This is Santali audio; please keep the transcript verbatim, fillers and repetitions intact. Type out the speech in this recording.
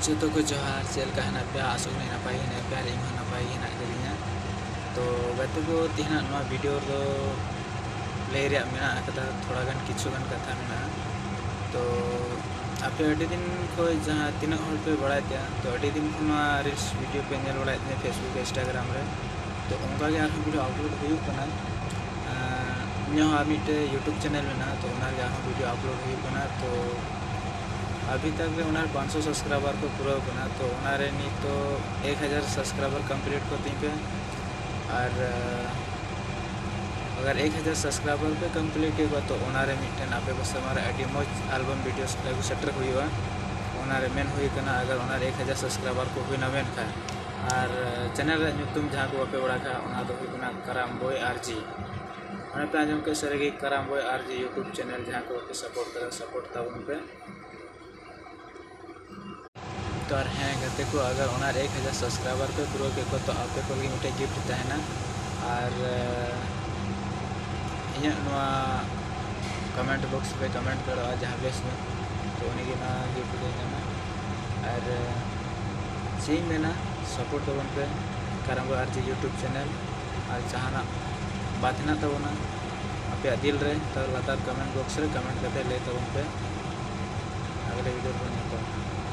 ᱡᱚᱛᱚ ᱠᱚ ᱡᱚᱦᱟᱨ, ᱪᱮᱫ ᱞᱮᱠᱟ ᱦᱮᱱᱟᱜ ᱯᱮᱭᱟ? ᱟᱥᱚᱜ ᱠᱟᱹᱱᱟᱹᱧ ᱱᱟᱯᱟᱭ ᱜᱮ ᱦᱮᱱᱟᱜ ᱯᱮᱭᱟ ᱟᱨ ᱤᱧ ᱦᱚᱸ ᱱᱟᱯᱟᱭ ᱜᱮ ᱦᱮᱱᱟᱜ ᱟᱠᱟᱫᱤᱧᱟ᱾ ᱛᱚ ᱜᱟᱛᱮ ᱠᱚ, ᱛᱮᱦᱮᱧᱟᱜ ᱱᱚᱣᱟ ᱵᱷᱤᱰᱤᱭᱳ ᱨᱮᱫᱚ ᱞᱟᱹᱭ ᱨᱮᱭᱟᱜ ᱢᱮᱱᱟᱜ ᱟᱠᱟᱫᱟ ᱛᱷᱚᱲᱟ ᱜᱟᱱ, ᱠᱤᱪᱷᱩ ᱜᱟᱱ ᱠᱟᱛᱷᱟ ᱢᱮᱱᱟᱜᱼᱟ᱾ ᱛᱚ ᱟᱯᱮ ᱟᱹᱰᱤ ᱫᱤᱱ ᱠᱷᱚᱱ ᱡᱟᱦᱟᱸ ᱛᱤᱱᱟᱹᱜ ᱦᱚᱲ ᱯᱮ ᱵᱟᱲᱟᱭ ᱛᱮ, ᱛᱚ ᱟᱹᱰᱤ ᱫᱤᱱ ᱠᱷᱚᱱ ᱱᱚᱣᱟ ᱨᱤᱞᱥ ᱵᱷᱤᱰᱤᱭᱳ ᱯᱮ ᱧᱮᱞ ᱵᱟᱲᱟᱭᱮᱫ ᱛᱤᱧᱟᱹ Facebook, Instagram ᱨᱮ᱾ ᱛᱚ ᱚᱱᱠᱟ ᱜᱮ ᱟᱨᱦᱚᱸ ᱵᱷᱤᱰᱤᱭᱳ ᱟᱯᱞᱳᱰ ᱦᱩᱭᱩᱜ ᱠᱟᱱᱟ᱾ ᱟᱨ ᱤᱧᱟᱹᱜ ᱦᱚᱸ ᱟᱨ ᱢᱤᱫᱴᱮᱡ YouTube ᱪᱮᱱᱮᱞ ᱢᱮᱱᱟᱜᱼᱟ, ᱛᱚ ᱚᱱᱟ ᱨᱮᱜᱮ ᱟᱨᱦᱚᱸ ᱵᱷᱤᱰᱤᱭᱳ ᱟᱯᱞᱳᱰ ᱦᱩᱭᱩᱜ ᱠᱟᱱᱟ᱾ ᱛᱚ ᱟᱵᱷᱤ ᱛᱟᱠ ᱨᱮ ᱚᱱᱟ ᱨᱮ ᱯᱟᱸᱪᱥᱚ ᱥᱟᱵᱥᱠᱨᱟᱭᱵᱟᱨ ᱠᱚ ᱯᱩᱨᱟᱹᱣ ᱠᱟᱱᱟ᱾ ᱛᱚ ᱚᱱᱟ ᱨᱮ ᱱᱤᱛᱚᱜ ᱮᱠ ᱦᱟᱡᱟᱨ ᱥᱟᱵᱥᱠᱨᱟᱭᱵᱟᱨ ᱠᱚᱢᱯᱞᱤᱴ ᱠᱚ ᱛᱤᱧ ᱯᱮ᱾ ᱟᱨ ᱟᱜᱟᱨ ᱮᱠ ᱦᱟᱡᱟᱨ ᱥᱟᱵᱥᱠᱨᱟᱭᱵᱟᱨ ᱯᱮ ᱠᱚᱢᱯᱞᱤᱴ ᱠᱮᱫ ᱠᱚᱣᱟ, ᱛᱚ ᱚᱱᱟ ᱨᱮ ᱢᱤᱫᱴᱮᱱ ᱟᱯᱮ ᱠᱚ ᱥᱟᱢᱟᱝ ᱨᱮ ᱟᱹᱰᱤ ᱢᱚᱡᱽ ᱟᱞᱵᱟᱢ ᱵᱷᱤᱰᱤᱭᱳ ᱟᱹᱜᱩ ᱥᱮᱴᱮᱨ ᱦᱩᱭᱩᱜᱼᱟ᱾ ᱚᱱᱟ ᱨᱮ ᱢᱮᱱ ᱦᱩᱭ ᱠᱟᱱᱟ, ᱟᱜᱟᱨ ᱚᱱᱟ ᱨᱮ ᱮᱠ ᱦᱟᱡᱟᱨ ᱥᱟᱵᱥᱠᱨᱟᱭᱵᱟᱨ ᱠᱚ ᱦᱩᱭᱱᱟ ᱢᱮᱱᱠᱷᱟᱱ, ᱟᱨ ᱪᱮᱱᱮᱞ ᱨᱮᱭᱟᱜ ᱧᱩᱛᱩᱢ ᱡᱟᱦᱟᱸ ᱠᱚ ᱵᱟᱯᱮ ᱵᱟᱲᱟᱭ ᱠᱷᱟᱱ, ᱚᱱᱟ ᱫᱚ ᱦᱩᱭᱩᱜ ᱠᱟᱱᱟ ᱠᱟᱨᱟᱢ ᱵᱚᱭ ᱟᱨ ᱡᱤ᱾ ᱚᱱᱮ ᱯᱮ ᱟᱸᱡᱚᱢ ᱠᱮᱫ ᱥᱟᱹᱨᱤ ᱜᱮ, ᱠᱟᱨᱟᱢ ᱵᱚᱭ ᱟᱨ ᱡᱤ YouTube ᱪᱮᱱᱮᱞ ᱡᱟᱦᱟᱸ ᱠᱚ ᱵᱟᱯᱮ ᱥᱟᱯᱳᱨᱴ ᱠᱟᱫᱟ, ᱥᱟᱯᱳᱨᱴ ᱛᱟᱵᱚᱱ ᱯᱮ᱾ ᱛᱚ ᱟᱨ ᱦᱮᱸ ᱜᱟᱛᱮ ᱠᱚ, ᱟᱜᱟᱨ ᱚᱱᱟ ᱨᱮ ᱮᱠ ᱦᱟᱡᱟᱨ ᱥᱟᱵᱥᱠᱨᱟᱭᱵᱟᱨ ᱯᱮ ᱯᱩᱨᱟᱹᱣ ᱠᱮᱫ ᱠᱚᱣᱟ, ᱛᱚ ᱟᱯᱮ ᱠᱚ ᱞᱟᱹᱜᱤᱫ ᱢᱤᱫᱴᱮᱡ ᱜᱤᱯᱷᱴ ᱛᱟᱦᱮᱱᱟ᱾ ᱟᱨ ᱤᱧᱟᱹᱜ ᱱᱚᱣᱟ ᱠᱚᱢᱮᱱᱴ ᱵᱚᱠᱥ ᱨᱮ ᱠᱚᱢᱮᱱᱴ ᱫᱟᱲᱮᱭᱟᱜᱼᱟ ᱡᱟᱦᱟᱸ ᱵᱮᱥ ᱧᱚᱜ, ᱛᱚ ᱩᱱᱤᱜᱮ ᱱᱚᱣᱟ ᱜᱤᱯᱷᱴ ᱫᱚᱭ ᱧᱟᱢᱟ᱾ ᱟᱨ ᱪᱮᱫ ᱤᱧ ᱢᱮᱱᱟ, ᱥᱟᱯᱳᱨᱴ ᱛᱟᱵᱚᱱ ᱯᱮ ᱠᱟᱨᱟᱢ ᱵᱚᱭ ᱟᱨ ᱡᱤ YouTube ᱪᱮᱱᱮᱞ᱾ ᱟᱨ ᱡᱟᱦᱟᱱᱟᱜ ᱵᱟᱛ ᱦᱮᱱᱟᱜ ᱛᱟᱵᱚᱱᱟ ᱟᱯᱮᱭᱟᱜ ᱫᱤᱞ ᱨᱮ, ᱛᱚ ᱞᱟᱛᱟᱨ ᱠᱚᱢᱮᱱᱴ ᱵᱚᱠᱥ ᱨᱮ ᱠᱚᱢᱮᱱᱴ ᱠᱟᱛᱮ ᱞᱟᱹᱭ ᱛᱟᱵᱚᱱ ᱯᱮ᱾ ᱟᱜᱽᱞᱮ ᱵᱷᱤᱰᱤᱭᱳ ᱨᱮᱵᱚᱱ ᱧᱟᱯᱟᱢᱟ᱾